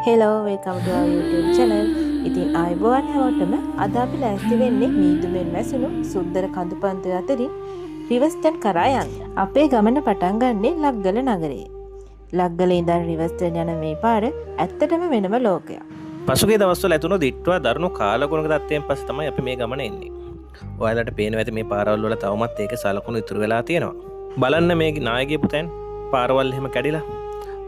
Hello, welcome to our YouTube channel. ඉතින් ආයුබෝවන් හැමෝටම අද අපි ලෑස්ති වෙන්නේ මීදුමෙන් වැසුණු සුන්දර කඳුපන්තු අතරින් රිවර්ස්ටන් කරා යන්න. අපේ ගමන පටන් ගන්නේ ලක්ගල නගරයේ. ලක්ගල ඉඳන් රිවර්ස්ටන් යන මේ පාර ඇත්තටම වෙනම ලෝකයක්. පසුගිය දවස්වල ඇතුණු දිට්ඨුවා දරුණු කාලගුණක තත්ත්වයෙන් පස්සේ තමයි අපි මේ ගමන එන්නේ. ඔයාලට පේනවා ඇති මේ පාරවල් වල තවමත් ඒක සලකුණු ඉතුරු වෙලා තියෙනවා. බලන්න මේ නායකගේ පුතෙන් පාරවල් එහෙම කැඩිලා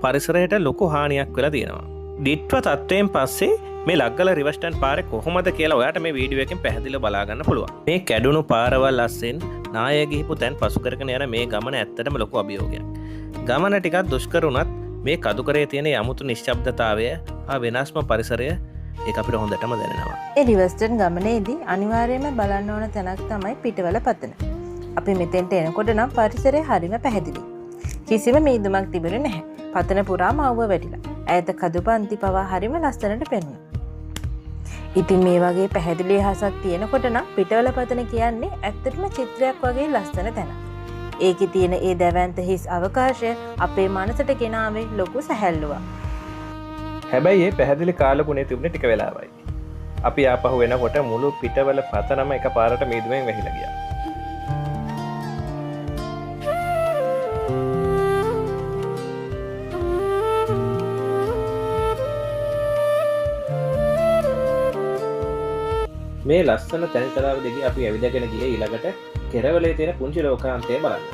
පරිසරයට ලොකු හානියක් වෙලා තියෙනවා. දිට්ඨුව තත්ත්වයෙන් පස්සේ මේ ලක්ගල රිවර්ස්ටන් පාරේ කොහොමද කියලා ඔයාට මේ වීඩියෝ එකෙන් පැහැදිලිව බලා ගන්න පුළුවන්. මේ කැඩුණු පාරවල් අස්සෙන් නාය ගිහිපු තැන් පසු කරගෙන යන මේ ගමන ඇත්තටම ලොකු අභියෝගයක්. ගමන ටිකක් දුෂ්කර වුණත් මේ කදුකරේ තියෙන යමුතු නිශ්ශබ්දතාවය හා වෙනස්ම පරිසරය ඒක අපිට හොඳටම දැනෙනවා. ඒ රිවර්ස්ටන් ගමනේදී අනිවාර්යයෙන්ම බලන්න ඕන තැනක් තමයි පිටවල පතන. අපි මෙතෙන්ට එනකොට නම් පරිසරය හරිම පැහැදිලි. කිසිම මීදුමක් තිබුණේ නැහැ. පතන පුරාම අවුව වැටිලා. ඈත කදුපන්ති පවා හරිම ලස්සනට පෙනුණා. ඉතින් මේ වගේ පැහැදිලි අහසක් තියෙනකොට නම් පිටවල පතන කියන්නේ ඇත්තටම චිත්‍රයක් වගේ ලස්සන තැනක්. ඒකේ තියෙන ඒ දැවැන්ත හිස් අවකාශය අපේ මනසට ගෙනාවේ ලොකු සැහැල්ලුවක්. හැබැයි ඒ පැහැදිලි කාලගුණේ තිබුණේ ටික වෙලාවයි. අපි ආපහු එනකොට මුළු පිටවල පතනම එකපාරට මීදුමෙන් වැහිලා ගියා. මේ ලස්සන තැනිතලාව දිගේ අපි ඇවිදගෙන ගියේ ඊළඟට කෙරවලේ තියෙන පුංචි ලෝකාන්තය බලන්න.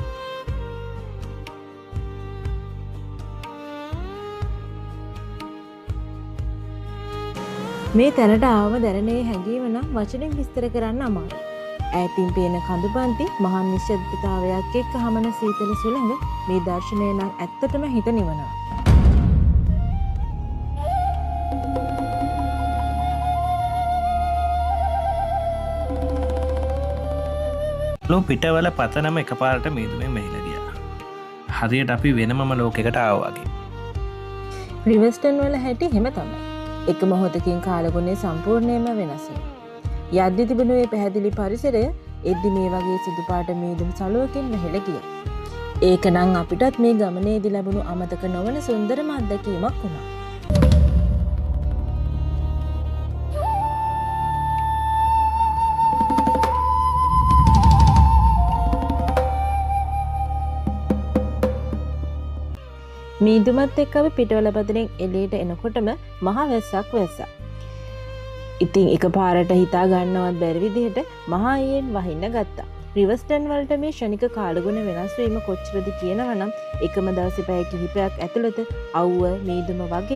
මේ තැනට ආවම දැනෙන ඒ හැඟීම නම් වචනෙන් විස්තර කරන්න අමාරුයි. ඈතින් පේන කඳුපන්ති මහා නිශ්ශබ්දතාවයක් එක්ක හමන සීතල සුළඟ මේ දර්ශනය නම් ඇත්තටම හිත නිවනවා. ලෝ පිටවල පතනම එකපාරට මීදුමෙන් වැහිලා ගියා. හරියට අපි වෙනමම ලෝකයකට ආවා වගේ. රිවර්ස්ටන් වල හැටි එහෙම තමයි. එක මොහොතකින් කාලගුණය සම්පූර්ණයෙන්ම වෙනස් වෙනවා. යද්දි තිබුණු මේ පැහැදිලි පරිසරය එද්දි මේ වගේ සුදු පාට මීදුම් සළුවකින් වැහිලා ගියා. ඒක නම් අපිටත් මේ ගමනේදී ලැබුණු අමතක නොවන සුන්දරම අත්දැකීමක් වුණා. මීදුමත් එක්ක අපි පිටවල පතනෙන් එළියට එනකොටම මහ වැස්සක් වැස්සා. ඉතින් එකපාරට හිතා ගන්නවත් බැරි විදිහට මහා ඊයෙන් වහින්න ගත්තා. රිවර්ස්ටන් වලට මේ ක්ෂණික කාලගුණ වෙනස් වීම කොච්චරද කියනවනම් එකම දවසේ පැය කිහිපයක් ඇතුළත අවුව මීදුම වගේ